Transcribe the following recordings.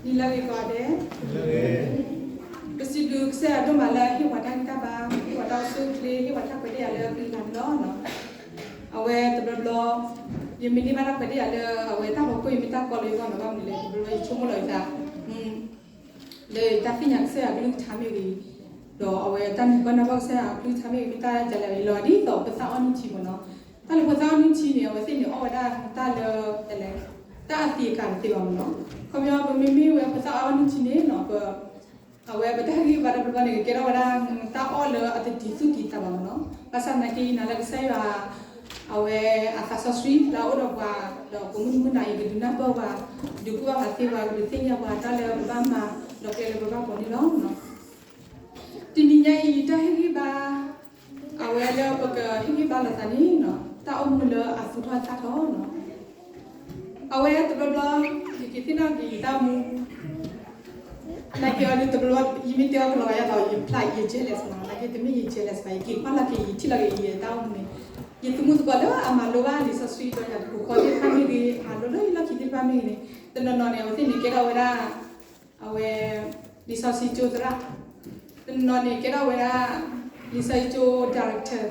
နံၤလၢအဂ့ၤကိးဂၤဒဲး, ပစံးဘျုးကစၢ်ယွၤဒိၣ်မးလၢအဟ့ၣ်ပှၤတၢ်ဂံၢ်တၢ်ဘါ, ဟ့ၣ်ပှၤတၢ်အိၣ်ဆူၣ်အိၣ်ချ့, ဟ့ၣ်ပှၤတၢ်ခွဲးတၢ်ယာ်လၢအပျံၤလီၤန့ၣ်လီၤ. အဝဲတဘျီဘျီ ယမ့ၢ်န့ၢ်ဘၣ်တၢ်ခွဲးတၢ်ယာ်လၢအဝဲတၢ်ဖီခိၣ် ယမ့ၢ်တၢ်ကီလၢယဂီၢ်န့ၣ် ဘၣ်မနုၤလဲၣ်, တဘျီဘျီယဆိကမိၣ်လီၤယသး လၢတၢ်သ့ၣ်ညါကစၢ်ယွၤကလုၢ်ကထါမ့ၢ်ဂ့ၤ, ဒီးအဝဲတၢ်နၢ်ပၢၢ်နၢ်ပၢၢ်ကစၢ်ယွၤကလုၢ်ကထါမ့ၢ်ဂ့ၤ မ့ၢ်တၢ်ဒ်လဲၣ်အံၤလီၤ ဒ်သိးဖိသၣ်အီၣ်နုၢ်ထံမ့ၢ်န့ၣ်လီၤ. တၢ်လၢဖိသၣ်အီၣ်နုၢ်ထံန့ၣ် အဝဲသ့ၣ်န့ၣ်အီၣ်ဝဲဒၣ်တၢ်လၢ တၢ်အသံးအကာ်တသ့ဘၣ်မ့ၢ်န့ၣ်လီၤ. ခီပညီပမ့မ့ၢ်ဝဲဖိသၣ်အီၣ်နုၢ်ထံန့ၣ်လီၤ ပ အဝဲပတၢ်ဂံၢ်ဘါတဘျီဘျီန့ၣ် ကကဲထီၣ်ဝဲဒၣ် တၢ်အီၣ်လၢအတတံၤသူၣ်တံၤသးဘၣ်မ့ၢ်န့ၣ်လီၤ. ဘၣ်ဆၣ်သနာ်က့ ယနာ်လၢကစၢ်ယွၤ အဝဲအသးစီဆှံလၢအအိၣ်ဒီးပှၤ ဒီးပမုၢ်မုၢ်နၤအံၤ ကဒုးနၢ်ပၢၢ်ပှၤ, ဒုးကူၣ်ဘၣ်ပှၤသ့ပှၤ, ကဒုးသ့ၣ်ညါပှၤတၢ်လၢပဘၣ်မၤ ဒီးကျဲလၢပဘၣ်ပိာ်န့ၣ်လီၤ. တနံၤညါအံၤ တၢ်ဟ့ၣ်ဂံၢ်ဘါ အဝဲလၢပကဟ့ၣ်ဂံၢ်ဘါလိာ်သးန့ၣ် တၢ်အိၣ်မူလၢအသူၣ်ထီၣ်သၣ်ထီၣ်န့ၣ်လီၤ. အဝဲတဘျီဘျီ ယက့ၤသ့ၣ်နီၣ်က့ၤယတၢ်အိၣ်မူ နာ်က့အီၤဒုးတဘျီဘျီ ယမ့ၢ်တဲအီၤကလီၤဂာ်ယသး ယဖျါယ jealous မ့ၢ်န့ၣ်လီၤ. နာ်က့တမ့ၢ်ယ jealous ဘၣ် ယက့ၤကွၢ်လီၤက့ၤယထံၣ်လီၤက့ၤယတၢ်အိၣ်မူန့ၣ် ယသမူသကိးလၢအမၤလိဘၣ်လံာ်စီဆှံဒီးယၤတပူၤဃီသ့ၣ်တဖၣ်မ့ၢ်ဂ့ၤ, မၤလိလၢယလီၢ်ခံသ့ၣ်တဖၣ်မ့ၢ်ဂ့ၤန့ၣ် တနီၤနီၤန့ၣ် အဝဲသ့ၣ်န့ၣ်ကဲထီၣ်ဝဲဒၣ် အဝဲ လံာ်စီဆှံကၠိသရၣ်, တနီၤန့ၣ်ကဲထီၣ်ဝဲဒၣ် လံာ်စီဆှံကၠိ director,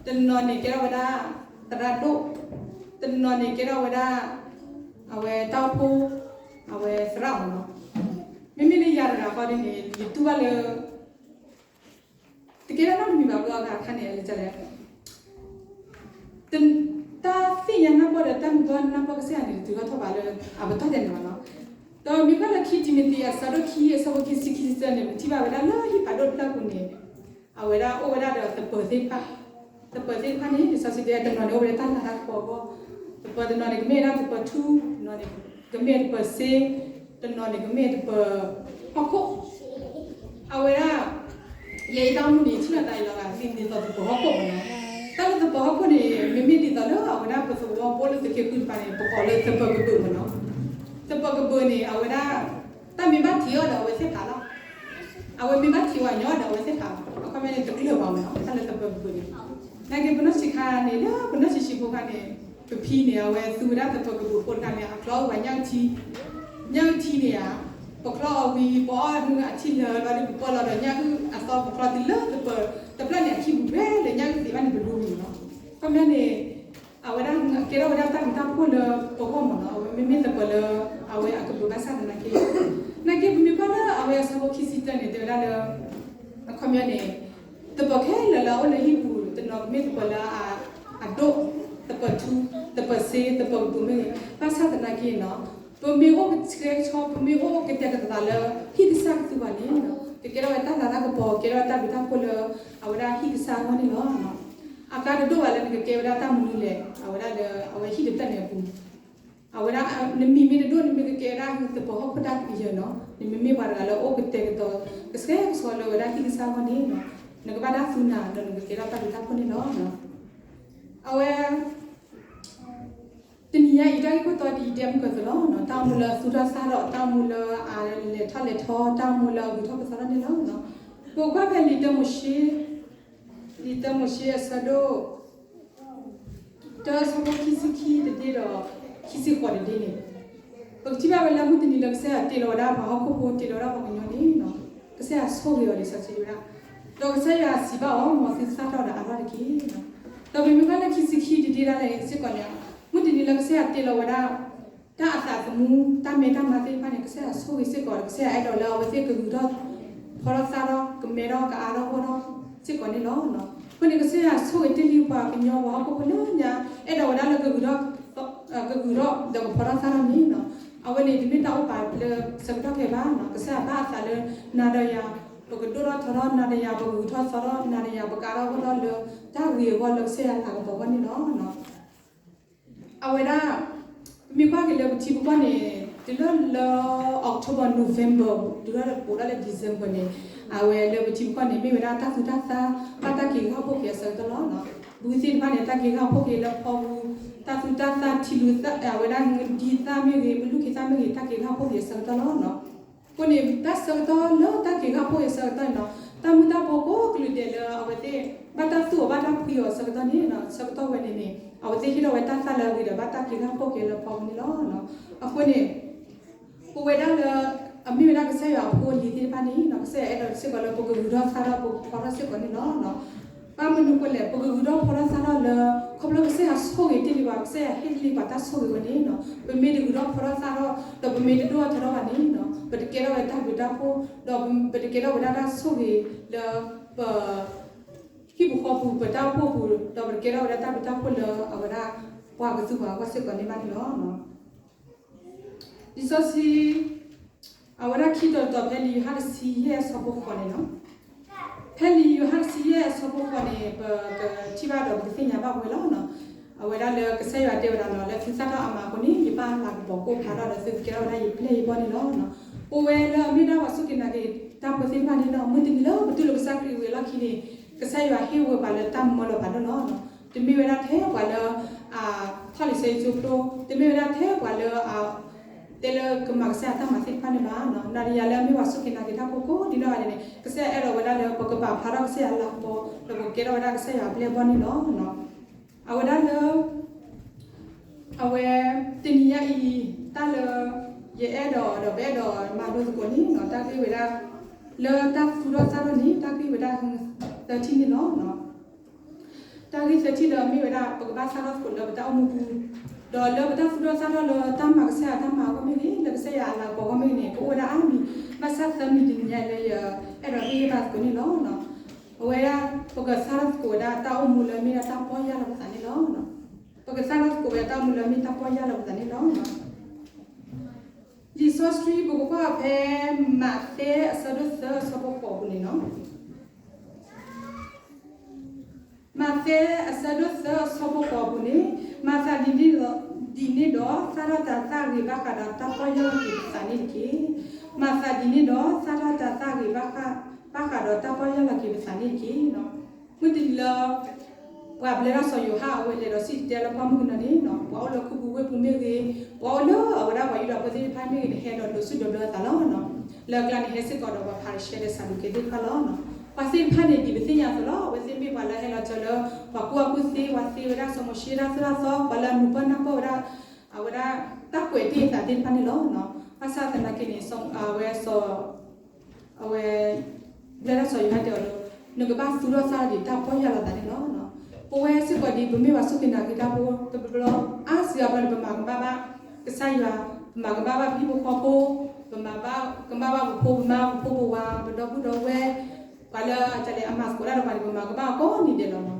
တနီၤန့ၣ်ကဲထီၣ်ဝဲဒၣ် သရၣ်ဒိၣ်, တနီၤန့ၣ်ကဲထီၣ်ဝဲဒၣ် အဝဲတၢ်အိၣ်ဖှိၣ် အဝဲသရၣ်မ့ၢ်န့ၣ်လီၤ. မ့မ့ၢ်လၢယၤတဂၤဃီဒ်န့ၣ် ယတူၢ်ဘၣ်လၢ တကဲထီၣ်နီတမံၤဘၣ် ဘျီအဂၤအခါန့ၣ် လဲၤလဲၣ် တၢ်သ့ၣ်ညါနၢ်ပၢၢ်ဒီးတၢ်မုၢ်ပှၢ်နၢ်ပၢၢ်ကစၢ်ယွၤန့ၣ် တတုၤထီၣ်ထီၣ်ဘၣ်လၢအပတီၢ်ဒဲးန့ၣ်ဘၣ်န့ၣ်လီၤ. ဒီးမ့ၢ်ကွၢ်လၢခံတံၤမသ့းအဆၢဒိၣ်ခံ အဆၢဖိခံဆံခံဆၢန့ၣ် ပထံၣ်ဘၣ်ဝဲဒၣ်လၢဟံၣ်ဖးဒိၣ်တဖျၢၣ်ပူၤန့ၣ် အဝဲဒၣ်အိၣ်ဝဲဒၣ်ဒီးသပၢၤသ့ၣ်တဖၣ်, သပၢၤသ့ၣ်တဖၣ်န့ၣ် လံာ်စီဆှံတဲတနီၤန့ၣ်အိၣ်ဝဲဒၣ်တၢ်လၤတၢ်ကပီၤအဂီၢ်, သပၢၤတနီၤန့ၣ်ကမ့ၢ်ဝဲဒၣ်သပၢၤထူ, တနီၤန့ၣ်ကမ့ၢ်သပၢၤစ့, တနီၤန့ၣ်ကမ့ၢ်သပၢၤဟီၣ်ခိၣ် အဝဲဒၣ် ယဲအံၤတၢ်အိၣ်မူန့ၣ် ထံၣ်လိာ်သးအံၤလီၤဂာ် ဒ်သိးသပၢၤဟီၣ်ခိၣ်မ့ၢ်န့ၣ်လီၤ. တၢ်လၢသပၢၤဟီၣ်ခိၣ်န့ၣ် မ့မ့ၢ်ဒ်သိးလၢအဝဲဒၣ်ပသဝီဖိလၢသုးက့ဃုတပၤန့ၣ် ပကိးလၢသပၢၤကဒိၣ်မ့ၢ်န့ၣ်လီၤ. သပၢၤကဒိၣ်န့ၣ် အဝဲဒၣ် တၢ်မ့ၢ်ဘၣ်ထံးအီၤဒီးအဝဲသ့ၣ်ဖးလီၤ. အဝဲမ့ၢ်ဘၣ်ထံးဝဲညီဒီးအဝဲသ့ၣ်ဖးလီၤ. အခီပညီန့ၣ် တကျၢၤဘၣ်မ့ၢ်န့ၣ်လီၤ တၢ်လၢသပၢၤကဒိၣ်န့ၣ် နာ်က့ပနီၢ်ဆံးခါန့ၣ် လၢပနီၢ်ဆံးဆံးဖိခါန့ၣ် ပဖံန့ၣ် အဝဲသူဝဲဒၣ်သပၢၤကဒိၣ်ဖိတခါန့ၣ် အချီအုၣ်ဝဲညၣ်အုၣ်ထံ, ညၣ်အုၣ်ထံန့ၣ်ဧါ, ပချီအီၤဝံၤ ပအီၣ်နုၢ်အထံလၢာ်လီၤဒီး ပပၢလီၤဒီးညၣ်အုၣ်အသီ ပချီတုၤလၢသပၢၤတဖျၢၣ်န့ၣ် အခံပူၤဖဲလၢညၣ်အုၣ်သံးဘၣ်န့ၣ် ပလူမ့ၢ်န့ၣ်လီၤ. အခီပညီန့ၣ် အဝဲဒၣ်ကဲထီၣ်ဝဲဒၣ်တၢ်ဘျုးတၢ်ဖှိၣ်လၢပဂီၢ်မ့ၢ်န့ၣ်လီၤ. အဝဲမ့မ့ၢ်သပၢၤလၢ အဝဲအကဒိၣ်ဘၣ်ဆၣ်သနာ်က့ နာ်က့ပမ့ၢ်ကွၢ်လၢအဝဲအဆၢဖိခံဆံတၢန့ၣ် တဲဝဲဒၣ်လၢ အခီပညီန့ၣ် သပၢၤခဲလၢာ်လၢအအိၣ်လၢဟံၣ်ပူၤ တနီၤကမ့ၢ်သပၢၤလၢအဒိၣ်, သပၢၤထူ, သပၢၤစ့, သပၢၤကဒိၣ်မ့ၢ်ဂ့ၤ, ဘၣ်ဆၣ်သနာ်က့န့ၣ်လီၤ ပမ့ၢ်အိၣ်ကဆှဲကဆှီ ပမ့ၢ်အိၣ်ကတဲာ်ကတီၤသးလၢ ဟံၣ်ကစၢ်ကသူဘၣ်န့ၣ် ကကဲထီၣ်ဝဲတၢ်လၤတၢ်ကပီၤ ကဲထီၣ်ဝဲတၢ်ဘျုးတၢ်ဖှိၣ်လၢ အဝဲဒၣ်ဟံၣ်ကစၢ်အဂီၢ်န့ၣ်လီၤ. အကါတဒိၣ်ဘၣ်လၢနကကဲဝဲဒၣ်တၢ်မနုၤလဲၣ် အဝဲဒၣ်လၢအဝဲဟံၣ်တဖျၢၣ်န့ၣ်အပူၤ အဝဲဒၣ် နမံၤမ့ၢ်တဒိၣ် နမ့ၢ်ကကဲဝဲဒၣ်သပၢၤဟီၣ်ခိၣ်တၢ်ကယၢၤန့ၣ်လီၤ. နမ့မ့ၢ်ပှၤတဂၤလၢအိၣ်ကတဲာ်ကတီၤ ကဆှဲကဆှီလၢဝဲဒၣ်ဟံၣ်ကစၢ်အဂီၢ်န့ၣ် နကဘၣ်တၢ်သူနၤဒီးနကကဲထီၣ်တၢ်ဘျုးတၢ်ဖှိၣ်န့ၣ်လီၤ. အဝဲ တနံၤညါအံၤ တၢ်ဂ့ၢ်ခိၣ်တီဒ်ယတဲမုၢ်ကၢၤအသိးလီၤ. တၢ်အိၣ်မူလၢအသူၣ်ထီၣ်သၣ်ထီၣ် တၢ်အိၣ်မူလၢအလဲၤထီၣ်လဲၤထီ တၢ်အိၣ်မူလၢအဂုၤထီၣ်ပသီထီၣ်န့ၣ်လီၤ. ပကွၢ်ဖဲလံာ်တၢမိၤၡ့, လံာ်တၢမိၤၡ့အဆၢဒိၣ် တၢဆၢဖိခံဆံခံတဒ့ဒီး ခံဆံဃိးတဒ့န့ၣ် ပကထံၣ်ဘၣ်ဝဲလၢမုၢ်တနံၤလၢကစၢ်ယွၤတ့လီၤဝဲဒၣ်ပှၤဟီၣ်ခိၣ်ဖိ တ့လီၤဝဲဒၣ်ပှၤကညီန့ၣ် ကစၢ်ယွၤဆိၣ်ဂ့ၤအီၤလံာ်စီဆှံဝဲဒၣ်, ဒီးကစၢ်ယွၤစံးဘၣ်အီၤ မ်သုသၣ်ထီၣ်ဒီးအါထီၣ်တက့ၢ်. ဒီးပမ့ၢ်ကွၢ်လၢခံဆံခံတဒ့ဒၣ်လဲာ်စ့ၢ်ကီးန့ၣ် မုၢ်တနံၤလၢကစၢ်ယွၤတ့လီၤဝဲဒၣ် တၢ်အသးသမူ တၢ်မဲတၢ်မါသ့ၣ်တဖၣ်န့ၣ် ကစၢ်ယွၤဆိၣ်ဂ့ၤစ့ၢ်ကီး ကစၢ်ယွၤအဲၣ်ဒိးလၢအဝဲသ့ၣ်ကဂုၤထီၣ် ဖီထီၣ်သၣ်ထီၣ် ကမဲထီၣ်ကအါထီၣ်ဂီၢ်ထီၣ်စ့ၢ်ကီးန့ၣ်လီၤ. အဃိန့ၣ် ကစၢ်ယွၤဆိၣ်ဂ့ၤတ့ၢ်လံပှၤကညီပှၤဟီၣ်ခိၣ်ဖိလၢညါ အဲၣ်ဒိးဝဲဒၣ်လၢကဂုၤထီၣ် ကဂုၤထီၣ်ဒီးကဖီထီၣ်သၣ်ထီၣ်န့ၣ်လီၤ. အဝဲန့ၣ် တမ့ၢ်တၢ်အိၣ်ပာ်လၢဆၢကတီၢ်ခဲအံၤဘၣ်, ကစၢ်ယွၤဘၣ်အသးလၢနၤဒီးယၤ ပကဒိၣ်ထီၣ်ထီထီၣ် နၤဒီးယၤ ပကဂုၤထီၣ်သီထီၣ် နၤဒီးယၤ ပကအါထီၣ်ဂီၢ်ထီၣ်လၢ တၢ်ဂ့ၤအဂီၢ်လၢကစၢ်ယွၤအလၤကပီၤအဂီၢ်န့ၣ်လီၤ. အဝဲဒၣ် ပမ့ၢ်ကွၢ်က့ၤလၢပထံပကီၢ်န့ၣ် တုၤလၢလၢ October November တုၤလၢပိးဒၣ်လၢ December န့ၣ် အဝဲလၢပထံပကီၢ်န့ၣ် မ့ၢ်ဝဲဒၣ်တၢ်သူတၢ်သၣ် ဘၣ်တၢ်က့ၤဂီၢ်ဖှိၣ်က့ၤအဆၢကတီၢ်လီၤ. ဘုသ့ၣ်တဖၣ်န့ၣ် တၢ်က့ၤဂီၢ်ဖှိၣ်က့ၤလၢဖီပူၤ တၢ်သူတၢ်သၣ်ထံလူၤသၣ် အဝဲဒၣ်ဒံသၣ်မ့ၢ်ဂ့ၤ ပလူၢ်ခ့သၣ်မ့ၢ်ဂ့ၤ တၢ်က့ၤဂီၢ်ဖှိၣ်က့ၤအဆၢကတီၢ်လီၤ. အဃိန့ၣ် တၢ်ဆၢကတီၢ်လၢတၢ်က့ၤဂီၢ်ဖှိၣ်က့ၤအဆၢကတီၢ်န့ၣ်လီၤ တၢ်မုၢ်တၢ်ဘိကိးကလုာ်ဒဲးလၢအဝဲသ့ၣ် ဘၣ်တၢ်သူၣ်အီၤဘၣ်တၢ်ဖှံအီၤအဆၢကတီၢ်န့ၣ် ဆၢကတီၢ်ဝဲန့ၣ်န့ၣ် အဝဲသ့ၣ်ဟ့ၣ်ထီၣ်ဝဲတၢ်သၣ်လၢအဂ့ၤဒီး ဘၣ်တၢ်က့ၤဂီၢ်ဖှိၣ်က့ၤလၢဖီပူၤန့ၣ်လီၤ. အဃိန့ၣ် ပဝဲဒၣ်လၢ အမ့ၢ်ဝဲဒၣ်ကစၢ်ယွၤအဖိအလံၤသ့ၣ်တဖၣ်န့ၣ် ကစၢ်ယွၤအဲၣ်ဒိးစ့ၢ်ကီးလၢပကဂုၤထီၣ်သၣ်ထီၣ် ပကဖီထီၣ်စ့ၢ်ကီးန့ၣ်လီၤ. ဘၣ်မနုၤအဃိလဲၣ်, ပကဂုၤထီၣ်ဖီထီၣ်သၣ်ထီၣ်လၢ ခီဖျိကစၢ်ယွၤဆိၣ်ဂ့ၤတ့ၢ်လံပှၤ, ကစၢ်ယွၤဟ့ၣ်လံပှၤတၢ်ဆိၣ်ဂ့ၤဝဲန့ၣ်, ပမ့ၢ်တဂုၤထီၣ်ဖီထီၣ်သၣ်ထီၣ် ဒီးပမ့ၢ်တဒိၣ်ထီၣ်ထီထီၣ်ဘၣ်န့ၣ်, ပတကဲထီၣ်ဝဲတၢ်ဘျုးတၢ်ဖှိၣ် ဒီးပတကဲထီၣ်ဝဲဒၣ်တၢ်ဆိၣ်ဂ့ၤလၢ ပ ဟံၣ်ပူၤဃီပူၤ ပတၢ်အိၣ်ဖှိၣ်ပူၤ, ဒီးပတကဲထီၣ်ဝဲဒၣ်တၢ်ဘျုးတၢ်ဖှိၣ်လၢအဝဲဒၣ် ပှၤကသူပှၤအဂီၢ်စ့ၢ်ကီးန့ၣ်ဘၣ်န့ၣ်လီၤ. လံာ်စီဆှံ အဝဲဒၣ်ခံတီၤတတီၤ ဖဲလံာ်ယိၤဟၣ်တဆံယဲၢ်အဆၢဖိဃိးန့ၣ်လီၤ. ဖဲလံာ်ယိၤဟၣ်တဆံယဲၢ်အဆၢဖိဃိးန့ၣ် ပကထံၣ်ဘၣ်ဒီးပကသ့ၣ်ညါဘၣ်ဝဲလီၤ. အဝဲဒၣ်လၢကစၢ်ယွၤတဲဝဲဒၣ်လီၤ, လၢသုသၣ်ထီၣ်အါမးအဃိန့ၣ် ယပၢ်အလၤကပီၤကအိၣ်ဖျါထီၣ်ဒီး သုကကဲထီၣ်ဝဲဒၣ်ယပျဲၢ်ယဘီၣ်န့ၣ်လီၤ. ပဝဲလၢအမ့ၢ်ဒၣ်ပှၤစူၢ်က့ၤနာ်က့ၤတၢ်ဖိသ့ၣ်တဖၣ်န့ၣ်လီၤ, မုၢ်တနံၤလၢပတူၢ်လိာ်ကစၢ်ခရံာ်ဝံၤအလီၢ်ခံန့ၣ် ကစၢ်ယွၤဟ့ၣ်ဝဲပှၤလၢတၢ်မၢလီၤပာ်ဒိၣ်လီၤ. တမ့ၢ်ဝဲဒၣ်ထဲပှၤလၢ အ ထီၣ်လံာ်စီဆှံကၠိဖျိ, တမ့ၢ်ဝဲဒၣ်ထဲပှၤလၢအ တဲလၢကမၤကစၢ်ယွၤတၢ်မၤသ့ၣ်တဖၣ်န့ၣ်ဘၣ်. နၤဒီးယၤလၢအမ့ၢ်ပှၤစူၢ်က့ၤနာ်က့ၤတၢ်ဖိကိးဒ်နီၢ်ဂၤဒဲးန့ၣ် ကစၢ်ယွၤအဲၣ်ဒိးဝဲဒၣ်လၢပကပာ်ဖျါထီၣ်ကစၢ်ယွၤအလၤကပီၤ ဒီးပကကဲထီၣ်ဝဲဒၣ်ကစၢ်ယွၤအပျဲၢ်အဘီၣ်န့ၣ်လီၤ. အဝဲဒၣ်လၢ အဝဲ တနံၤညါအံၤ တၢ်လၢ ယအဲၣ်ဒိးဒီးပအဲၣ်ဒိးမၤလိသကိးန့ၣ် တၢ်ဂ့ၢ်ဝဲဒၣ် လၢတၢ်သူၣ်ထီၣ်သၣ်ထီၣ်န့ၣ် တၢ်ဂ့ၢ်ဝဲဒၣ် သၢထံၣ်န့ၣ်လီၤ. တၢ်ဂ့ၢ်သၢထံၣ်လၢအမ့ၢ်ဝဲဒၣ် ပကဘၣ်သၣ်ထီၣ်သကိးလၢပတၢ်အိၣ်မူပူၤ, ဒီးလၢပတၢ်သူၣ်ထီၣ်သၣ်ထီၣ်လၢတၢ်မၤကစၢ်ယွၤတၢ်မၤအဂီၢ်မ့ၢ်ဂ့ၤ, လၢကစၢ်ယွၤအလၤကပီၤအဂီၢ်မ့ၢ်ဂ့ၤန့ၣ် ကအိၣ်ဝဲဒၣ်အါမံၤ, ဘၣ်ဆၣ်သၢမံၤတနံၤညါလၢယအဲၣ်ဒိးဟ့ၣ်ဂံၢ်ဘါသကိးန့ၣ်လီၤ. အဝဲဒၣ် ပကသၣ်ထီၣ်သကိးဝဲဒၣ်တၢ်အိၣ်မူလၢမ့ၢ်ဒၣ်တၢ်ပီၢ်ယၢ်လီၤပသးန့ၣ်လီၤ. ပကသၣ်ထီၣ်သကိးဝဲဒၣ်တၢ်အိၣ်မူလၢမ့ၢ်တၢ်ပီၢ်ယၢ်လီၤပသးန့ၣ်လီၤ. လံာ်စီဆှံပကကွၢ်ဖဲ မးသဲအဆၢဒိၣ်သၢအဆၢဖိဃိးအပူၤန့ၣ်လီၤ. မးသဲအဆၢဒိၣ်သၢအဆၢဖိဃိးအပူၤန့ၣ်, မၤသးဒ်န့ၣ်ဒီး ဒ်န့ၣ်ဒီး သၣ်ထီၣ်တၤသၣ်ဂ့ၤဘၣ်ဃးဒီး တၢ်ပီၢ်ယၢ်လီၤက့ၤပသးန့ၣ်တက့ၢ်. မၤသးဒ်န့ၣ်ဒီး သၣ်ထီၣ်တၤသၣ်ဂ့ၤဘၣ်ဃး ဘၣ်ဃးဒီးတၢ်ပီၢ်ယၢ်လီၤက့ၤပသးန့ၣ်တက့ၢ်. မုၢ်တနံၤလၢ ပှၤဘျၢတၢ်စီၤယိၤဟၣ် အဝဲလဲၤဒီးစံၣ်တဲၤတဲလၢပှၢ်မုၢ်ကနီၤန့ၣ်, ပှၤအိၣ်လၢခူပူၤဝ့ၢ်ပူၤမ့ၢ်ဂ့ၤ, ပှၤအိၣ်လၢအဝဲဒၣ်ပှၤယူဒၤဖိသ့ၣ်တဖၣ်မ့ၢ်ဂ့ၤန့ၣ် ဟဲဒီးဒိးစူၣ်ဒိးဘျၢအသးလီၤ. လၢအကျါန့ၣ် ဟဲစ့ၢ်ကီးဒီးပှၤဖၤရံၤၡဲဒီးစၤဒူၤကဲသ့ၣ်တဖၣ်လီၤ. ပှၤသ့ၣ်တဖၣ်န့ၣ် ဒ်ပသ့ၣ်ညါအသိးလီၤ. အဝဲသ့ၣ်မ့ၢ်ပှၤလၢဟဲလီၤစၢၤလၢ ပှၤကူၣ်ဘၣ်ကူၣ်သ့, ပှၤသ့ဝဲဒၣ်စီၤမိၤၡ့တၢ်သိၣ်တၢ်သီ, ပှၤလၢအနုာ်ပၢၢ်နၢ်ပၢၢ်ဝဲဒၣ် အဝဲဒၣ်တၢ်ကွဲးတ့ၢ်အသးသ့ၣ်တဖၣ်န့ၣ်လီၤ. ဘၣ်ဆၣ်သနာ်က့န့ၣ် အဝဲ အဝဲ ဘျၢတၢ်စီၤယိၤဟၣ်တဲအီၤလၢ နကဘၣ်သူၣ်ထီၣ်သၣ်ထီၣ်ဒ်တၢ်ပီၢ်ယၢ်လီၤသးန့ၣ်လီၤ. ပဝဲစ့ၢ်ကီးဒ် ပမ့ၢ်ပှၤစူၢ်က့ၤနာ်က့ၤတၢ်ဖိတဘျီဘျီ အါစုအါဘျီန့ၣ် ပမၤကမၣ်ဘၣ်ကစၢ်ယွၤ, ပမၤကမၣ်ဘၣ်ပဟံၣ်ဖိဃီဖိ, ပမၤကမၣ်ဘၣ်ပဖိပမါ ပဖိပဝၤ ပဒီပုၢ်ဒီဝဲၢ်, ပှၤလၢအလဲၤအမၤသကိးတၢ်ဒီးပှၤန့ၣ် ပမၤကမၣ်အီၤကိးနံၤဒဲးလီၤ.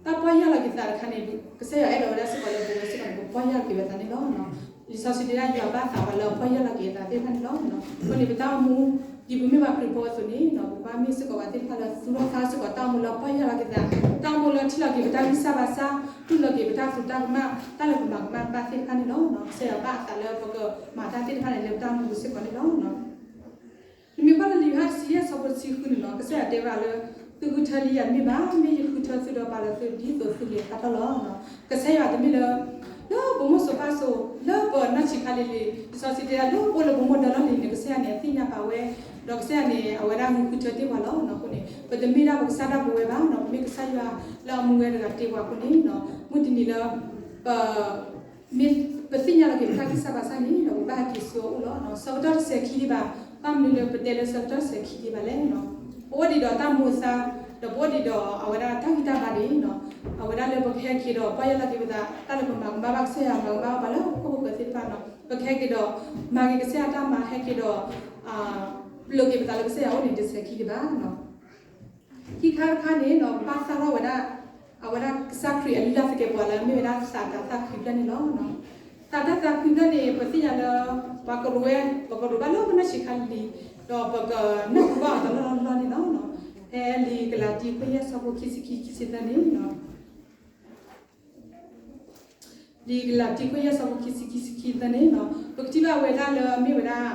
တၢ်ပီၢ်ယၢ်လီၤက့ၤသးတခါန့ၣ် ကစၢ်ယွၤအဲၣ်ဒိးဝဲဒၣ်စ့ၢ်ကီးလၢပဝဲစ့ၢ်ကီးန့ၣ် ပပီၢ်ယၢ်လီၤက့ၤဝဲသးန့ၣ်လီၤ. လံာ်စီဆှံတဲဒၣ် ယွၤဘၣ်သးပှၤလၢအပီၢ်ယၢ်လီၤက့ၤအသးသ့ၣ်တဖၣ်န့ၣ်လီၤ. အဃိန့ၣ် ပတၢ်အိၣ်မူ ဒ်ပမ့ၢ်ပှၤခရံာ်ဖိအသိးန့ၣ် ပကဘၣ်မ့ၢ်စ့ၢ်ကီးပှၤသ့ၣ်တဖၣ်လၢသူၣ်ထီၣ်သၣ်ထီၣ်စ့ၢ်ကီးတၢ်အိၣ်မူလၢအပီၢ်ယၢ်လီၤက့ၤသး, တၢ်အိၣ်မူလၢထံၣ်လီၤက့ၤပတၢ်ဂံၢ်စၢ်ဘါစၢ်, တူၢ်လီၤက့ၤပတၢ်သရူးတၢ်ကမၣ်, တၢ်လၢပမၤကမၣ်ဘၣ်သ့ၣ်တဖၣ်န့ၣ်လီၤ. ကစၢ်ယွၤဘၣ်အသးလၢပကမၤတၢ်သ့ၣ်တဖၣ်န့ၣ်လၢပတၢ်အိၣ်မူပူၤစ့ၢ်ကီးန့ၣ်လီၤ. နမ့ၢ်ကွၢ်လၢလံာ်ယိၤဟၣ်တဆံယဲၢ်အဆၢဖိတဆံဃုန့ၣ်လီၤ, ကစၢ်ယွၤတဲဝဲဒၣ်လၢ သုဃုထၢလံယၤတမ့ၢ်ဘၣ်, မ့ၢ်ယဃုထၢသုဒီးပာ်လီၤသုဒ်သိးသုကလဲၤထီၣ်လီၤ. ကစၢ်ယွၤတမ့ၢ်လၢ လၢပမိၢ်စိၤပၢ်စိၤ လၢပနီၢ်ဆံးခါလံၤလံၤ လံာ်စီဆှံတဲဒၣ်လၢပအိၣ်လၢပမိၢ်ဒၢလီၢ်လံၤန့ၣ် ကစၢ်ယွၤန့ၣ် အသ့ၣ်ညါပာ်ဝဲ, ဒီးကစၢ်ယွၤန့ၣ် အဝဲဒၣ်ဂုာ်ဃုထၢတ့ၢ်ပှၤလီၤ. အဃိန့ၣ် ပတမ့ၢ်ဒၣ်ပကစၢ်ဒၣ်ပဝဲဘၣ်, ပမ့ၢ်ကစၢ်ယွၤလၢအမူဝဲတဂၤတ့ပှၤအဃိန့ၣ် မုၢ်တနံၤလၢ ပ မ့ၢ်ပသ့ၣ်ညါလီၤက့ၤပတၢ်ဂံၢ်စၢ်ဘါစၢ်န့ၣ် ပဘၣ်ဟဲက့ၤဆူအအိၣ်လီၤ. ဆၢကတီၢ်တစဲးခံဒံးဘၣ်, ဘၣ်မနုၤလၢပတဲလၢဆၢကတီၢ်တစဲးခံဒံးဘၣ်လဲၣ်. ပအိၣ်ဒံးဒီးတၢ်မူအသါ, ဒီးပအိၣ်ဒံးဒီးအဝဲဒၣ်တၢ်ဂံၢ်တၢ်ဘါန့ၣ် အဝဲဒၣ်လၢပကဟဲက့ၤဒီးပီၢ်ယၢ်လီၤက့ၤပသး, တၢ်လၢပမၤကမၣ်ဘၣ်ကစၢ်ယွၤ မၤကမၣ်ဘၣ်ပှၤလၢဟီၣ်ခိၣ်ဖိသ့ၣ်တဖၣ်န့ၣ် ပကဟဲက့ၤဒီး မၤက့ၤကစၢ်ယွၤတၢ်မၤ ဟဲက့ၤဒီး ပျိးက့ၤပသးလၢကစၢ်ယွၤအအိၣ်န့ၣ် တစဲးခံဒံးဘၣ်. ခံခါတခါန့ၣ် ဘၣ်သၣ်ထီၣ်ဝဲဒၣ် အဝဲဒၣ်ကစၢ်ခရံာ်အလုၢ်လၢ်သကဲးပဝးလၢအမ့ၢ်ဝဲဒၣ်သးတၤသၣ်ခွံဖျၢၣ်န့ၣ်လီၤ. သးတၤသၣ်ခွံဖျၢၣ်န့ၣ် ပသ့ၣ်ညါလၢ ပှၤကရူးဝဲ ပကရူးဘၣ်လၢပနီၢ်ဆံးခါလံၤလံၤ ဒီးပကနၢ်ဟူဘၣ်အီၤတလီၢ်လီၢ်န့ၣ်လီၤ. ဖဲလံာ်ကလၤတံ အခိၣ်ယဲၢ် အဆၢဖိခံဆံခံ ခံဆံသၢန့ၣ် လံာ်ကလၤတံ အခိၣ်ယဲၢ် အဆၢဖိခံဆံခံ ခံဆံသၢန့ၣ် ပကထံၣ်ဘၣ်ဝဲဒၣ်လၢအမ့ၢ်ဝဲဒၣ်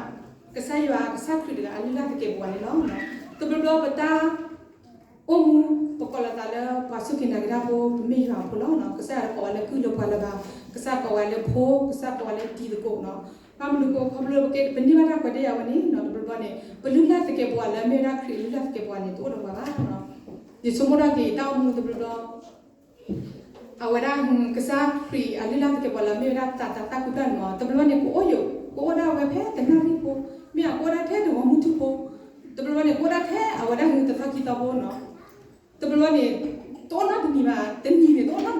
ကစၢ်ယွၤကစၢ်ခရံာ်တဂၤအလုၢ်လၢ်သကဲးပဝးန့ၣ်လီၤ. တဘျီဘျီပတၢ်အိၣ်မူ ပကိးလီၤသးလၢပှၤစူၢ်က့ၤနာ်က့ၤတၢ်ဖိ ပမ့ၢ်ယွၤအဖိလီၤ. ကစၢ်ယွၤတကိးဝဲလၢကုၢ်လၢပှၤလၢၤဘၣ်, ကစၢ်ကိးဝဲလၢဖိ, ကစၢ်ကိးဝဲလၢတံၤသကိးန့ၣ်. ဘၣ်မနုၤအဃိ ခီဖျိပကဲ ပန့ၢ်ဘၣ်တၢ်ခွဲးတၢ်ယာ်ဝဲန့ၣ် တဘျီဘျီန့ၣ် ပလုၢ်လၢ်သကဲးပဝးလၢအမ့ၢ်ဝဲဒၣ်ခရံာ်အလုၢ်လၢ်သကဲးပဝးန့ၣ် တအိၣ်ဒီးပှၤဘၣ်. ယဆိကမိၣ်ထီၣ်က့ၤတၢ်အိၣ်မူတဘျီဘျီ အဝဲဒၣ် ကစၢ်ခရံာ်အလုၢ်လၢ်သကဲးပဝးလၢအမ့ၢ်ဝဲဒၣ်သးတၢ်သၣ်ကွံဖျၢၣ်န့ၣ်မ့ၢ် တဘျီဘျီန့ၣ် ကအိၣ်ယိာ် ကအိၣ်ဒၣ်ဝဲဖဲတနၣ်ရံၣ်ဖိ, မ့ၢ်အကအိၣ်ဒၣ်ထဲတဂီၤမုၢ်ထူၣ်ဖိ, တဘျီဘျီန့ၣ် ကအိၣ်ဒၣ်ထဲအဝဲဒၣ်တသီခံသီဖိနီၤ. တဘျီဘျီန့ၣ် တအိၣ်နီတနံၤဘၣ်, တနံၤန့ၣ် တအိၣ်နီတဘျီဘၣ်သ့ၣ်န့ၣ် ကအိၣ်စ့ၢ်ကီးလီၤန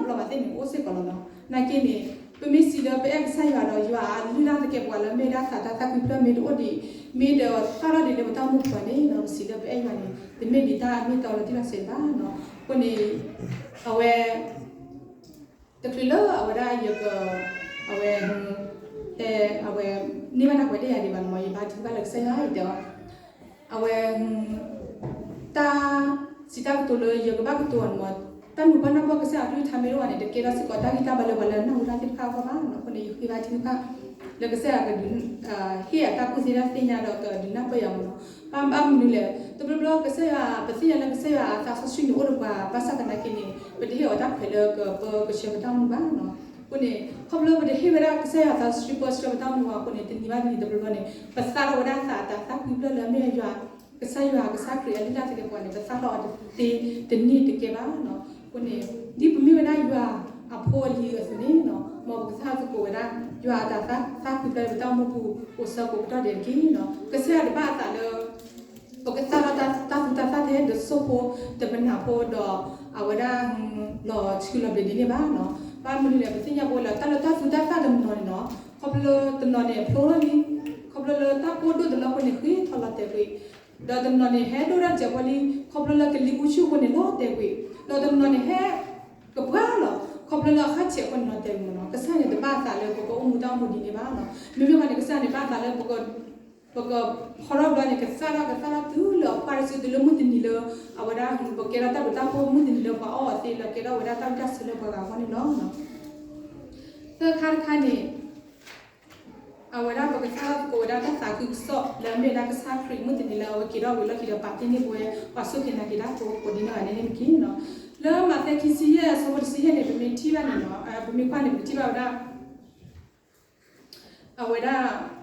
ီၤ. နာ်က့န့ၣ် ပမ့ၢ်စံးလၢပအဲၣ်ကစၢ်ယွၤဒီး ယွၤအလုၢ်လၢ်သကဲးပဝးလၢအမ့ၢ်ဝဲဒၣ်သးတၢ်သၣ်ကွံဖျၢၣ်မ့ၢ်တအိၣ်ဒံး, မ့ၢ်တသၣ်ထီၣ်ဒံးလၢပတၢ်အိၣ်မူပူၤဘၣ်န့ၣ် ပစံးလၢပအဲၣ်ယွၤန့ၣ် တမ့ၢ်ဒံးတၢ်မ့ၢ်တၢ်တီလီၤတံၢ်လီၤဆဲးဘၣ်နီၤ. အဃိန့ၣ် အဝဲ တချုးလၢအဝဲဒၣ်ယက အဝဲ အဝဲ န့ၢ်ဘၣ်တၢ်ခွဲးတၢ်ယာ်ဒံးဘၣ်န့ၣ်မ့ၢ် ယဘါထုကဖၣ်လၢကစၢ်ယွၤ ယတဲအီၤ အဝဲ တၢ်စံးတၢ်ကတိၤလၢယကဘၣ်ကတိၤအီၤန့ၣ်မ့ၢ် တၢ်နုာ်ဘၣ်နၢ်ပၢၢ်ကစၢ်ယွၤအကလုၢ်ကထါမ့ၢ်တအိၣ်ဘၣ်န့ၣ် တကဲထီၣ်စ့ၢ်ကီးတၢ်ဂံၢ်တၢ်ဘါလၢပှၤလၢအနၢ်ဟူတၢ်သ့ၣ်တဖၣ်အဂီၢ်ဘၣ်နီၤ. အဃိန့ၣ် ယဃ့ဘါထုကဖၣ် လၢကစၢ်ယွၤကဒုး ဟ့ၣ်အတၢ်ကူၣ်သ့တၢ်သ့ၣ်ညါဒီးကဒုးနၢ်ပၢၢ်ယၤမ့ၢ်နီၤ. ဘၣ်မနုၤလဲၣ် တဘျီဘျီကစၢ်ယွၤ ပသ့ၣ်ညါလၢကစၢ်ယွၤအသးစီဆှံန့ၣ်အိၣ်ဒီးပှၤ ဘၣ်ဆၣ်သနာ်က့န့ၣ် ပတဟ့ၣ်အီၤတၢ်ခွဲးလၢကပၢကဆှၢပတၢ်အိၣ်မူဘၣ်နီၤ. အဃိန့ၣ် ခီဖျိပတဟ့ၣ်ဝဲဒၣ်ကစၢ်ယွၤအသးစီဆှံပၢဆှၢပတၢ်အိၣ်မူဘၣ်အဃိန့ၣ် တနံၤဘၣ်တနံၤတဘျီဘျီန့ၣ် ပသၣ်ထီၣ်ဝဲဒၣ်သးအတၢ်သၣ်ကွံဖျၢၣ်လၢအမ့ၢ်ယွၤ ကစၢ်ယွၤ ကစၢ်ခရံာ်အလုၢ်လၢ်သကဲးပဝးန့ၣ် ပသၣ်ထီၣ်အီၤတသ့တန့ၢ်တကဲဘၣ်နီၤ. အဃိန့ၣ် ဒ်ပမ့ၢ်ဝဲဒၣ်ယွၤအဖိအလံၤအသိးန့ၣ်နီၤ မ်ပကသၣ်သကိးဝဲဒၣ် ယွၤအတၢ်သၣ်ကွံဖျၢၣ်လၢပတၢ်အိၣ်မူပူၤ အိၣ်ဆၢကိးကတီၢ်ဒဲးတက့ၢ်နီၤ. ကစၢ်ယွၤတဘၣ်အသးလၢ ပကသၣ်ထီၣ်တၢ်သူၣ်တၢ်သၣ်ထဲ တစိၢ်ဖိတပနၢ်ဖိဒီး အဝဲဒၣ် လီၤဆှုလီၤဘျ့းဒ်န့ၣ်ဘၣ်နီၤ. ဘၣ်မနုၤလဲၣ် ပသ့ၣ်ညါပဝဲလၢ တၢ်လၢတၢ်သူၣ်တၢ်သၣ်တနီၤန့ၣ်နီၤ ခီဖျိလၢတနီၤန့ၣ် ဖျိထီၣ်လံ, ခီဖျိလၢတၢ်ကိၢ်ဒိၣ်တနီၤအဃိန့ၣ် ဃ့ထီၣ်လီၤတဲာ်ကွံာ်, ဒီးတနီၤန့ၣ် ဟဲဒိၣ်ဒၣ်စဲးဖီလံ, ခီဖျိလၢကလံၤအူဆူၣ်အဃိန့ၣ် လီၤတဲာ်ကွံာ်, ဒီးတနီၤန့ၣ် ဟဲကပှၢ်လီၤ, ခီဖျိလၢအဃၣ်ဆဲးအဃိန့ၣ် လီၤတဲာ်ကွံာ်မ့ၢ်နီၤ. ကစၢ်န့ၣ် တဘၣ်အသးလၢပကအိၣ်မူတၢ်အိၣ်မူဒ်န့ၣ်ဘၣ်နီၤ. မ့မ့ၢ်ဝဲန့ၣ် ကစၢ်န့ၣ် ဘၣ်အသးလၢ ပကဖီထီၣ်ဘျီန့ၣ် ကသၣ်ထီၣ် ကသၣ်ထီၣ်တုၤလၢအဖှၣ်တစု တုၤလၢမုၢ်တနံၤလၢ အဝဲဒၣ် ပကဲထီၣ်တၢ်ဘျုးတၢ်ဖှိၣ် မုၢ်တနံၤလၢပှၤအီၣ်အီၤသ့ လၢကဲထီၣ်ဝဲဒၣ်တၢ်ဝံတၢ်ဆၢလၢပှၤဂၤအဂီၢ်န့ၣ်လီၤ. သၢခါတခါန့ၣ် အဝဲဒၣ်ပကသၣ်ထီၣ်သကိးဝဲဒၣ်တၢ်သးခုကစီၣ်လၢအမ့ၢ်ဝဲဒၣ်ကစၢ်ခရံာ် မုၢ်တနံၤလၢအဝဲက့ၤထီၣ်ဝံၤလီၢ်ခံဒီး ပာ်တ့ၢ်န့ၢ်ပဝဲ ပှၤစူၢ်က့ၤနာ်က့ၤတၢ်ဖိကိးဒ်နီၢ်ဂၤဒဲးန့ၣ်တက့ၢ်နီၤ. လၢမးသဲခံဆံယဲၢ် အဆၢဖိတဆံယဲၢ်န့ၣ် ပမ့ၢ်ထံၣ်ဘၣ်န့ၣ်နီၤ ပမ့ၢ်ကွၢ်န့ၣ် ပကထံၣ်ဘၣ်ဝဲဒၣ် အဝဲဒၣ်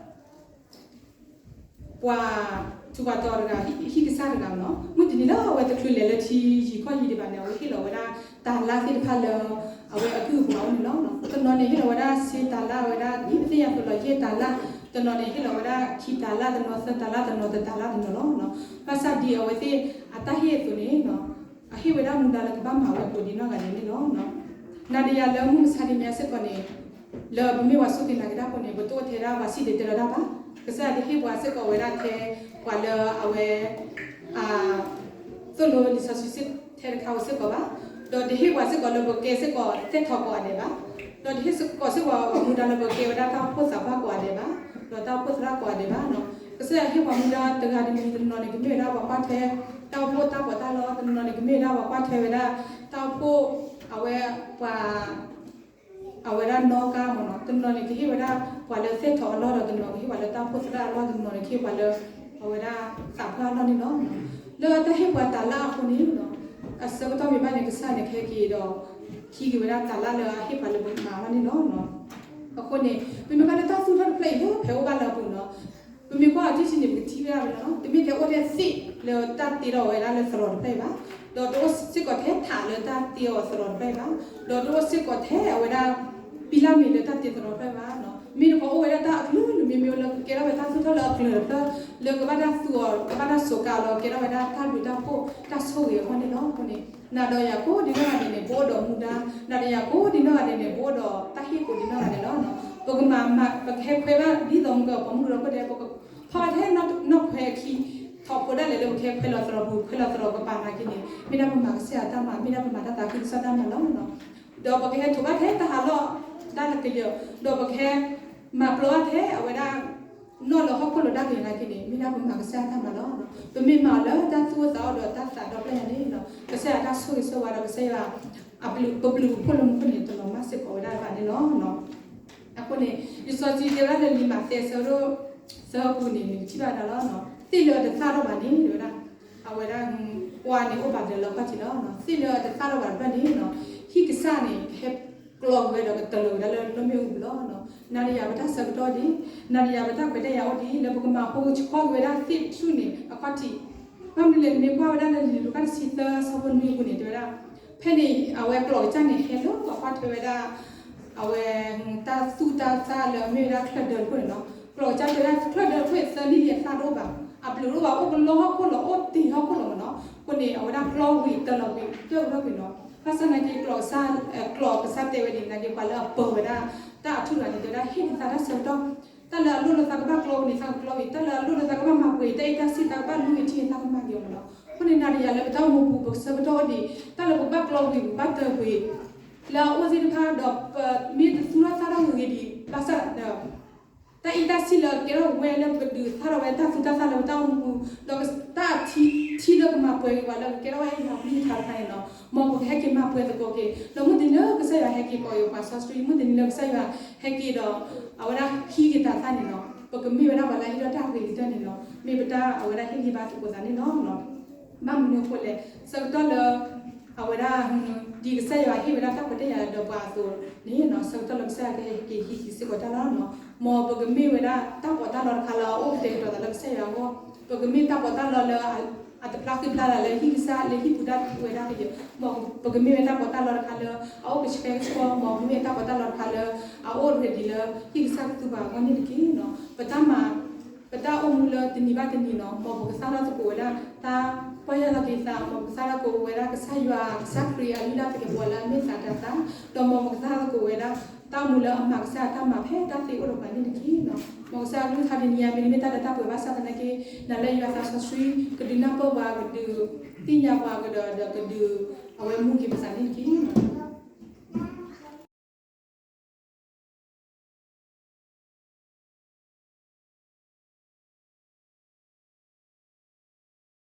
ပှၤထူးပှၤတီၤတဂၤ ဟံၣ်ကစၢ်တဂၤနီၤ မုၢ်တနံၤလၢအဝဲတချုးလဲၤလၢထံယံၤကီၢ်ယံၤဒံးဘၣ်န့ၣ် အဝဲဟ့ၣ်လီၤဝဲဒၣ်တၤလါသ့ၣ်တဖၣ်လၢ အဝဲအကုၢ်အပှၤအအိၣ်န့ၣ်လီၤ. တနီၤန့ၣ်ဟ့ၣ်လီၤဝဲဒၣ်စ့တၤလါ အဝဲဒၣ်ဒ်ပသ့ၣ်ညါအသိးလီၤ ယဲၢ်တၤလါ, တနီၤန့ၣ်ဟ့ၣ်လီၤဝဲဒၣ်ခံတၤလါ တနီၤသၢတၤလါ တနီၤတတၤလါတနီၤလီၤ. ဘၣ်ဆၣ်ဒ်အဝဲသ့ၣ်အတၢ်ဟ့ၣ်အသိးန့ၣ် အဟ့ၣ်ဝဲဒၣ်မူဒါလၢကဘၣ်မၤဝဲကိးဒ်နီၢ်ဂၤဒဲးန့ၣ်လီၤ. နၤဒီးယၤလၢမုၢ်မဆါတနံၤညါစ့ၢ်ကီးန့ၣ် လၢပမ့ၢ်ပှၤစူၢ်က့ၤနာ်က့ၤတၢ်ဖိန့ၣ် ပတအိၣ်ထဲဒၣ်ပှၤစံၣ်တဲၤတဲလီၤတၢ်ဘၣ်. ကစၢ်ယွၤတဟ့ၣ်ပှၤစ့ၢ်ကီးဝဲဒၣ်ထဲ ပှၤလၢအဝဲ သိၣ်လိလံာ်စီဆှံထဲတခါဝဲစ့ၢ်ကီးဘၣ်. ဒီးတဟ့ၣ်ပှၤစ့ၢ်ကီးလၢပကဲစ့ၢ်ကီးသ့ၣ်ထီၣ်ကိးဂၤဒဲးဘၣ်. ဒီးတဟ့ၣ်စ့ၢ်ကီးစ့ၢ်ကီးပှၤမူဒါလၢပကဲဝဲဒၣ်တၢ်အိၣ်ဖှိၣ်သးပှၢ်ကိးဂၤဒဲးဘၣ်, ဒီးတၢ်အိၣ်ဖှိၣ်သရၣ်ကိးဂၤဒဲးဘၣ်နီၤ. ကစၢ်ယွၤဟ့ၣ်ပှၤမူဒါတဂၤတမံၤတနီၤန့ၣ် ကမ့ၢ်ဝဲဒၣ်ပှၤကွၢ်ထွဲတၢ်အိၣ်ဖှိၣ်တၢ်ပီးတၢ်လီ, တနီၤန့ၣ် ကမ့ၢ်ဝဲဒၣ်ပှၤကွၢ်ထွဲဝဲဒၣ် တၢ်အိၣ်ဖှိၣ် အဝဲပှၤ အဝဲဒၣ်နီၣ်ကါမ့ၢ်နီၤ, တနီၤန့ၣ် ကဟ့ၣ်ဝဲဒၣ်ပှၤလၢသ့ၣ်ထီၣ်အလီၢ်ဒီး တနီၤကဟ့ၣ်ပှၤလၢတၢ်အိၣ်ဖှိၣ်သရၣ်အလီၢ်, တနီၤန့ၣ် ကဟ့ၣ်ပှၤလၢ အဝဲဒၣ်သးပှၢ်အလီၢ်န့ၣ်လီၤ. လၢတၢ်ဟ့ၣ်ပှၤတၤလါအဃိန့ၣ် အဆၢကတီၢ်မ့ၢ်ဘၣ်န့ၣ် ကစၢ်န့ၣ် ကဟဲက့ၤဒီး ဟံးက့ၤဝဲဒၣ်တၤလါလၢအဟ့ၣ်ပှၤလၢပမၤအလီၢ်န့ၣ်လီၤ. အဃိန့ၣ် ပမ့ၢ်ကွၢ်လၢတၢ်သူၣ်ထီၣ်တဖျၢၣ်အံၤလၢဖဲအိၣ်ဘၣ်လၢအပူၤနီၤ, ပမ့ၢ်ကွၢ်အီၤတထံၣ်န့ၣ် ပကထံၣ်ဝဲဒၣ်ဝဲလီၤ. တမ့ၢ်ထဲအိၣ်ထဲသ့ၣ်လၢတၢ်တ့ထီၣ်ဝဲဒၣ်လၢသရိာ်တဖျၢၣ်အံၤဘၣ်, ဒီးတအိၣ်စ့ၢ်ကီးထဲထးလၢတၢ်တ့အီၤသရိာ်တဖျၢၣ်အံၤဘၣ်, ဒီးတအိၣ်စ့ၢ်ကီးထဲအဝဲဒၣ် ပံလၢ်မ့ၢ်လၢတၢ်တ့သရိာ်တဖျၢၣ်အံၤဘၣ်. မ့ၢ်တခီအိၣ်ဝဲဒၣ်တၢ်အကလုာ်ကလုာ်မ့မ့ၢ်လၢကကဲထီၣ်ဝဲတၢ်သူၣ်ထီၣ်လၢအကလုာ်တဖျၢၣ် လၢကဘၣ်တၢ်သူအီၤ ကဘၣ်တၢ်စူးကါလီၤ ကဲထီၣ်ဝဲဒၣ်တၢ်ဘျုးတၢ်ဖှိၣ်တၢ်ဆိၣ်ဂ့ၤအဂီၢ်န့ၣ်လီၤ. အဃိန့ၣ် နၤဒီးယၤကိးဒ်နီၢ်ဂၤဒဲးန့ၣ် ပအိၣ်ဒီးမူဒါ, နၤဒီးယၤကိးဒ်နီၢ်ဂၤဒဲးန့ၣ် ပအိၣ်ဒီးတၢ်ဟ့ၣ်ကိးဒ်နီၢ်ဂၤဒဲးလီၤ. ပကမၤမၤ ပကဟဲခွဲဘၣ်ဒ်သိးမုၢ်ကပီၤမုၢ်ကရၢခိၣ်ဒဲး ပကဖီဘၣ်ထဲနီၢ်ခွဲအခံ, ထီၣ်ဖိဒၣ်လဲာ်လၢပကဟဲခွဲလီၤသရိာ်ပူၤ ခွဲလီၤသရိာ်ကပၤနာ်က့န့ၣ် မ့ၢ်ဒၣ်ပမၤကစၢ်ယွၤတၢ်မၤ မ့ၢ်ဒၣ်ပမၤတၢ်သးခုကစီၣ်တၢ်မၤလီၤ. ဒီးပကဟဲထိးဘၣ်ထဲတၢ်ဟးလီၢ်ဒၣ်လၢကယၢၤ, ဒီးပကဟဲမၤပျီဘၣ်ထဲအဝဲဒၣ် နီၢ်လၢဟီၣ်ခိၣ်လၢဒၣ်ကယၢၤနာ်က့န့ၣ် မ့ၢ်ဒၣ်ပမၤကစၢ်ယွၤတၢ်မၤလီၤ. ပမ့ၢ်မၤအီၤလၢတၢ်သူၣ်အိၣ်သးအိၣ်ဒီးတၢ်သးဒီဖျၢၣ်ညါန့ၣ် ကစၢ်ယွၤတၢ်ဆိၣ်ဂ့ၤဆိၣ်ဝါဒီးကစၢ်ယွၤ အပျုၤပပျုၤပဖှိၣ်လၢမူခိၣ်န့ၣ် တလီၤမၢ်စ့ၢ်ကီးဝဲဒၣ်ဘၣ်န့ၣ်လီၤ. အဃိန့ၣ် လံာ်စီဆှံတဲဝဲဒၣ်လၢလံာ်မးသဲအဆၢဒိၣ်သၢပူၤန့ၣ် နကထံၣ်ဘၣ်ဝဲဒၣ်လီၤ. သ့ၣ်လၢအတသၣ်ထီၣ်ဘၣ်န့ၣ် တဲဝဲဒၣ် အဝဲဒၣ် ကွၢ်န့ၣ်အိၣ်ဘၣ်ဒၢးလၢအခီၣ်ထံးလီၤ. သ့ၣ်လၢအတသၣ်ထီၣ်ဘၣ်တဖျၢၣ်န့ၣ် ဟံၣ်ကစၢ်န့ၣ် ကဟဲကျီကွံာ်ဝဲဒီးကတလၢာ်ဝဲဒၣ်လၢလီၢ်မ့ၣ်အူပူၤလီၤ. နၤဒီးယၤပတၢ်ဆၢကတီၢ်ဒ်, နၤဒီးယၤပတၢ်ခွဲးတၢ်ယာ်အိၣ်ဒ် လၢပကမၤဖိကဆှီက့ၤဝဲဒၣ်သ့ၣ်တထူၣ်န့ၣ် အခီၣ်ထံး, ဘၣ်မနုၤလဲၣ် နမ့ၢ်ကွၢ်ဝဲဒၣ်လၢလံာ်လူၤကၣ်တဆံသၢဆၢဖိနွံအပူၤန့ၣ် တဲဝဲဒၣ် ဖဲန့ၣ် အဝဲကျိာ်ကစၢ်န့ၣ် ဟဲလၢပှၤကွၢ်ထွဲဝဲဒၣ် အဝဲ တၢ်သူၣ်တၢ်သၣ်လၢအမ့ၢ်ဝဲဒၣ်ချၢၣ်ဒၢတခိၣ်န့ၣ်နီၤ. ကျိာ်ကစၢ်တဲဝဲဒၣ် ချၢၣ်ဒၢတခိၣ်အံၤ သၢနံၣ်လံအသၣ်တအိၣ်ဘၣ်, အဘျုးတအိၣ်ဘၣ်, အိၣ်ကလီဟီၣ်ခိၣ်လီၤ, အိၣ်တ့ၢ်ဟီၣ်ခိၣ်လီၤမ့ၢ်နီၤ. အဃိန့ၣ် အဝဲဒၣ်ပျီဝံၤတၢလီၤဝံၤ တၢၢ်ကရၢၢ်ကွံာ်နီၤ. ဘၣ်ဆၣ်သနာ်က့ ကျိာ်ကစၢ် ကျိာ်ကစၢ်တဲဝဲဒ်န့ၣ်သနာ်က့ ပှၤလၢအပၢၤဝဲဒၣ် တၢ်အထူၣ်တဂၤန့ၣ် တဲဝဲဒၣ် ဟ့ၣ်န့ၢ်သးတၢ်ဆၢကတီၢ်, တၢ်လၢအလိၣ်လၢသးကဘၣ်ကျီဝံၤန့ၣ် သးကကျီဝံၤ, တၢ်လၢအလိၣ်လၢသးကဘၣ်မၤပှဲၤအံၤ တၢ်အ့ၣ်တၢ်စံၣ် သးကဘၣ်လူအံၤထံန့ၣ် သးကမၤက့ၤအီၤမ့ၢ်နီၤ. အဃိန့ၣ် နၤဒီးယၤလၢပတၢ်အိၣ်မူပူၤ ပဆၢကတီၢ်အိၣ်ဒံး တၢ်လၢပကဘၣ်ကျီဝံၤ ပကဘၣ်တၢၢ်ပှဲၤ လၢအအိၣ်သ့ၣ်တဖၣ်ဒီး ပမ့ၢ်တသူၣ်ထီၣ်သၣ်ထီၣ်ဂ့ၤဂ့ၤဒံး ဘၣ်ဆၣ်ဒီး တၢ်အ့ၣ်တၢ်စံၣ်လၢကဲထီၣ်ဝဲလၢပကဒုးသၣ်ထီၣ်ဝဲ တၢ်သူၣ်တၢ်သၣ်လၢပတၢ်အိၣ်မူပူၤ ဒီးတၢ်ထံ ထံလၢကမၤပှဲၤက့ၤပှၤလၢကကဲထီၣ်ဝဲယွၤအကလုၢ်ကထါတခါန့ၣ်နီၤ, မ်ပကဟဲက့ၤမၤပှဲၤသကိးက့ၤ ဒီးမုၢ်တနံၤလၢကစၢ်ယွၤဟဲက့ၤကိးက့ၤပှၤစီဆှံ, မုၢ်တနံၤလၢကစၢ်ယွၤဟဲက့ၤဒီး အဝဲဒၣ်ဟံးက့ၤတၢ်သၣ်န့ၣ်နီၤ, ပကမ့ၢ်ဝဲဒၣ်ပှၤလၢအဟ့ၣ်ထီၣ်တၢ်ဂ့ၤကတၢၢ်န့ၣ်နီၤ, မ့ၢ်ပတၢ်အဝဲဒၣ်ဟ့ၣ်ဂံၢ်ဘါသကိးသးန့ၣ်လီၤ. ဘၣ်မနုၤအဃိလဲၣ်, ဆၢကတီၢ်လၢ အဝဲဒၣ် ဒ်ကစၢ်ယွၤဟ့ၣ်ဝဲဒၣ်တၢ်ခွဲးတၢ်ယာ်ဒီးပှၤအသိးန့ၣ်နီၤ, ဆၢကတီၢ်လၢကစၢ်ယွၤကဟဲက့ၤဟံးက့ၤစ့ၢ်ကီးတၢ်လီၤနီၤ, မ်ပကမ့ၢ်ဝဲဒၣ်တၢ်ပီးတၢ်လီတခါလၢအအိၣ်ကတဲာ်ကတီၤသးလၢကစၢ်ယွၤအဂီၢ်, ပကမ့ၢ်တၢ်ပီးတၢ်လီလၢ အတဖျါဃံဖျါလၢ်လၢဟံၣ်ကစၢ်လၢဟံၣ်ပူၤတၢ်ဝဲဒၣ်ကယဲၢ်, မ်ပကမ့ၢ်ဝဲတၢ်ပီးတၢ်လီတခါလၢ အအိၣ်ကဆှဲကဆှီ, မ်ပကမ့ၢ်တၢ်ပီးတၢ်လီတခါလၢ အအိၣ်ရ့ဒံးလၢဟံၣ်ကစၢ်ကသူဘၣ်အဂီၢ်န့ၣ်တက့ၢ်နီၤ, ပတၢ်မၤ ပတၢ်အိၣ်မူလၢတနံၤဘၣ်တနံၤနီၤ, မ်ပကသၣ်ထီၣ်သကိးဝဲဒၣ် တၢ်ပီၢ်ယၢ်လီၤက့ၤသး, မ်ပကသၣ်ထီၣ်သကိးဝဲဒၣ်ကစၢ်ယွၤ ကစၢ်ခရံာ်အလုၢ်အလၢ်သကဲးပဝးလၢအမ့ၢ်သးတၤသၣ်, ဒီးမ်ပကသၣ်ထီၣ်သကိးဝဲဒၣ် တၢ်အိၣ်မူလၢအမၤကစၢ်တၢ်မၤဖဲတၢ်သ့အိၣ်ဒီးပှၤန့ၣ်တက့ၢ်နီၤ, မ်ကစၢ်အကလုၢ်ကထါတနံၤအံၤ မ့တမ့ၢ်တၢ်လၢတၢ်ပှဲၤဘၣ်ဆၣ်သနာ်က့ နၤလၢယွၤသးစီဆှံ ကဒုးနၢ်ပၢၢ်ပှၤ ကဒုးသ့ၣ်ညါပှၤကဒီး ဒီးကဒုးအဝဲမူက့ၤပသးန့ၣ်တက့ၢ်နီၤ.